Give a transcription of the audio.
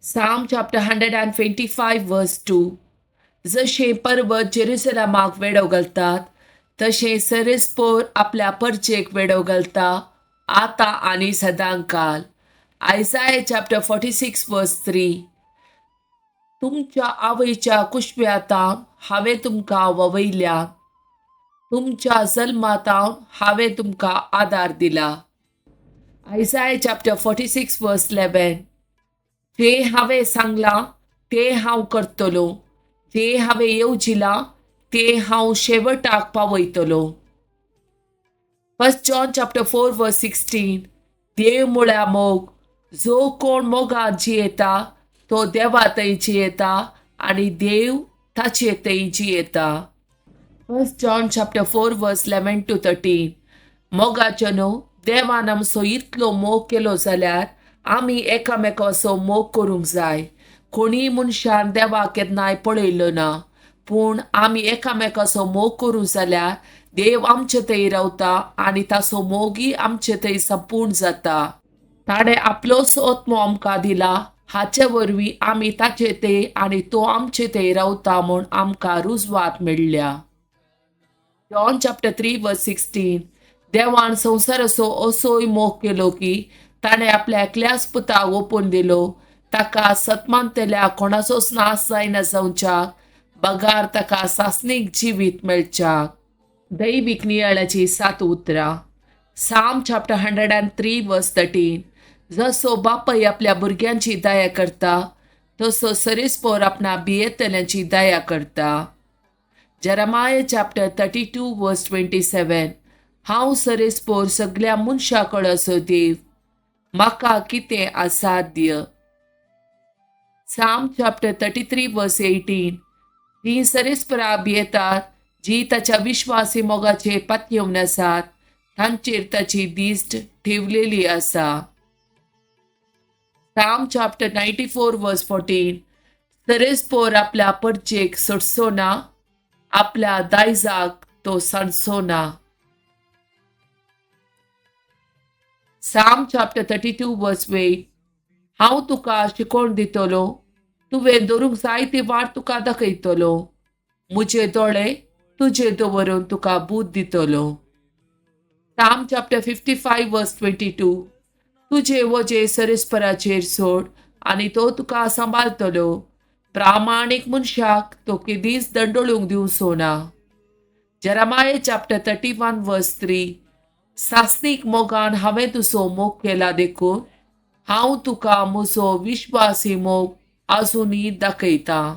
Psalm chapter 125 verse 2. जशें पर्वत जेरुसलमाक वेडो घालतात तशें सरेस्पोर आपल्या परचेक वेडो घालता आतां आनी सदांकाल. Isaiah chapter 46 verse 3. तुमच्या आवयच्या कुशव्यातावन हांवें तुमकां ववयल्या, तुमच्या जल्मातावन हांवें तुमकां आदार दिला. Isaiah chapter 46 verse 11. जें हांवें सांगलां तें हांव करतलो, जें हांवें येवजिलां तें हांव शेवटाक पावयतलो. 1 John chapter 4 verse 16. देव म्हळ्यार मोग, जो कोण मोगान जियेता तो देवा थंय जियेता आनी देव ताचे थंय जियेता. 1 John chapter 4 verse 11 to 13. मोगाचो न्हू देवान आमचो इतलो मोग केलो जाल्यार आमी एकामेकाचो मोग करूंक जाय. कोणीय मनशान देवाक केन्नाय पळयलो ना, पूण आमी एकामेकाचो मोग करूं जाल्यार देव आमचे थंय रावता आनी ताचो मोगूय आमचे थंय संपूर्ण जाता. ताणें आपलोच आत्मो आमकां दिला, हाचे वरवीं आमी ताचे थंय आनी तो आमचे थंय रावता म्हूण आमकां रुजवात मेळ्ळ्या. John chapter 3 verse 16. देवान संवसाराचो असोय मोग केलो की ताणें आपल्या एकल्याच पुताक ओपून दिलो, ताका सतमानतल्या कोणाचोच नाश जायना जावच्याक, बगार ताका सासणीक जिवीत मेळच्याक. दैवीक नियाळाची 7 उतरां. Psalm chapter 103 verse 13. जसो बापय आपल्या भुरग्यांची दया करता तसो सरेस्पोर आपणा भियेतल्यांची दया करता. Jeremiah chapter 32 verse 27. हांव सरेस्पोर सगल्या मनशां कडेन देव, म्हाका कितें असाध्य. Psalm chapter 33 verse 18. जीं सरेस्परा भियेतात, जी ताच्या विश्वासी मोगाचेर पातयेवन आसात, तांचेर ताची दिश्ट ठेवलेली आसा. Psalm chapter 94 verse 14. सरेस्पोर आपल्या परचेक सोडचो ना, आपल्या दायजाक तो सांडचो ना. Psalm chapter 32 verse 8. हांव तुका शिकोवण दितलो, तुवें धरूंक जाय ती वाट तुका दाखयतलो, म्हजे दोळे तुजे दवरून तुका बूद दितलो. Psalm chapter 55 verse 22. तुजे वजे सरेस्पराचेर सोड आनी तो तुका सांबाळटलो, प्रामाणीक मनशाक तो केदींच दंडोळूंक दिवचो ना. Jeremiah chapter 31 verse 3. सासणीक मोगान हांवें तुजो मोग केला देखून हांव तुका म्हजो विश्वासी मोग आजुनूय दाखयतां.